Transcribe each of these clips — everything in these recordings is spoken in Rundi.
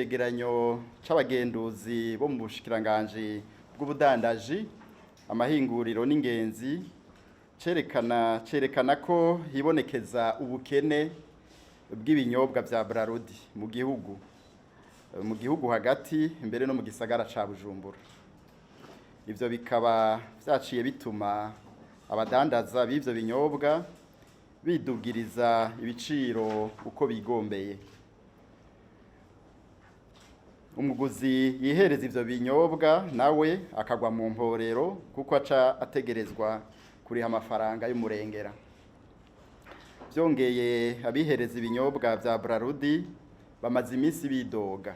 Icegeranyo c'abagenduzi bo mu bushikiranganji bw'ubudandaji, amahinguriro n'ingenzi cerekana ko hibonekeza ubukene bw'ibinyobwa vya Brarudi mu gihugu hagati, mbere no mu gisagara ca Bujumbura. Ivyo bikaba vyaciye bituma abadandaza b'ivyo binyobwa bidugiriza ibiciro uko bigombeye. Umuguzi yihereza ivyo binyobwa nawe akagwa mu mporero, kuko aca ategerezwa kuriha amafaranga y'umurengera. Vyongeye, abihereza ibinyobwa vya Brarudi bamaze iminsi bidoga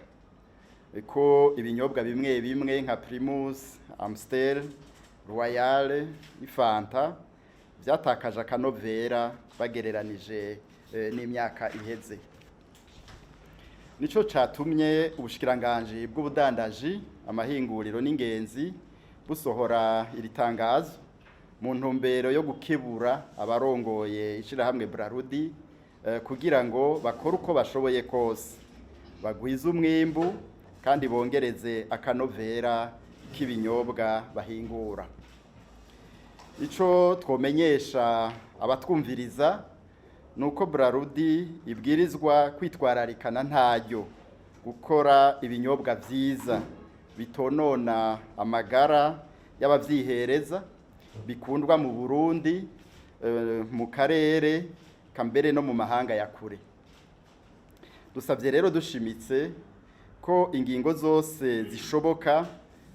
ko ibinyobwa bimwe bimwe nka Primus, Amstel, Royal n'Ifanta vyatakaje akanovera bagereranije n'imyaka iheze. Nico catumye ubushikiranganji bw'ubudandaji, amahinguriro n'ingenzi busohora iri tangazo mu ntumbero yo gukebura abarongoye ishirahamwe Brarudi kugira ngo bakore uko bashoboye kose bagwize umwimbu kandi bongereze akanovera k'ibinyobwa bahingura. Ico twomenyesha abatwumviriza nuko Brarudi ibwirizwa kwitwararikana ntaryo gukora ibinyobwa vyiza bitonona amagara y'abavyihereza, bikundwa mu Burundi, mu karere kambere no mu mahanga ya kure. Dusavye rero dushimitse ko ingingo zose zishoboka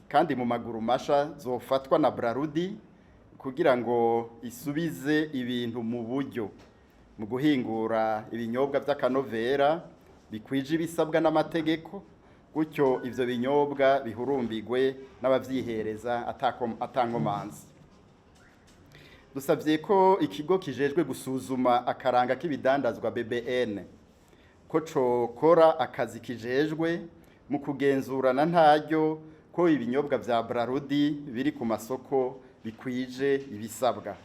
kandi mu maguru masha zofatwa na Brarudi kugira ngo isubize ibintu mu buryo mu guhingura ibinyobwa vy'akanovera bikwije ibisabwa n'amategeko, gutyo ivyo binyobwa bihurumbigwe n'abavyihereza atankomanzi. Dusavye ko ikigo kijejwe gusuzuma akaranga k'ibidandazwa, BBN, ko cokora akazi kijejwe mu kugenzurana ntaryo ko ibinyobwa vya Brarudi biri ku masoko bikwije ibisabwa.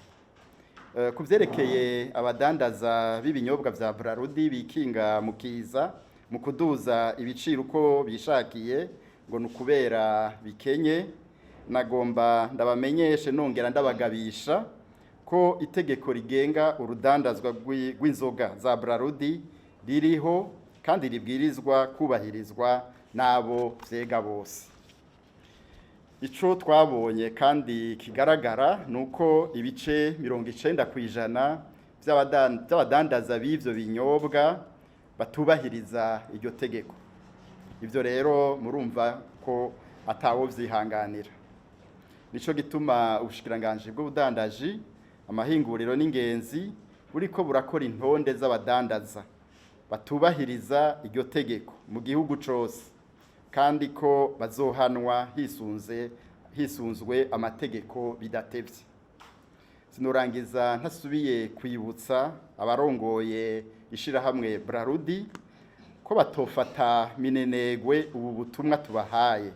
Ku vyerekeye abadandaza b'ibinyobwa vya Brarudi bikinga mu kiza mu kuduza ibiciro uko bishakiye ngo ni ukubera bikenye, nagomba ndabamenyeshe nongera ndabagabisha ko itegeko rigenga urudandazwa rw'inzoga za Brarudi ririho kandi ribwirizwa kubahirizwa n'abo vyega bose. Ico twabonye kandi kigaragara nuko ibice 90% vy'abadandaza b'ivyo binyobwa batubahiriza iryo tegeko. Ivyo rero murumva ko atawo vyihanganira. Nico gituma ubushikiranganji bw'ubudandaji, amahinguriro n'ingenzi buriko burakora intonde z'abadandaza batubahiriza iryo tegeko mu gihugu cose, kandi ko bazohanwa hisunzwe amategeko bidatevye. Sinorangiza ntasubiye kwibutsa abarongoye ishirahamwe Brarudi ko batofata minenegwe ubu butumwa tubahaye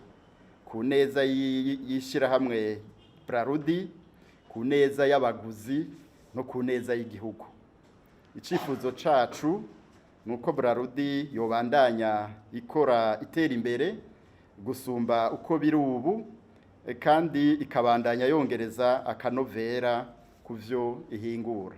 ku neza y'ishirahamwe Brarudi, ku neza y'abaguzi no ku neza y'igihugu. Icifuzo cacu nuko Brarudi yobandanya ikora itera imbere gusumba uko biri ubu, kandi ikabandanya yongereza akanovera ku vyo ihingura.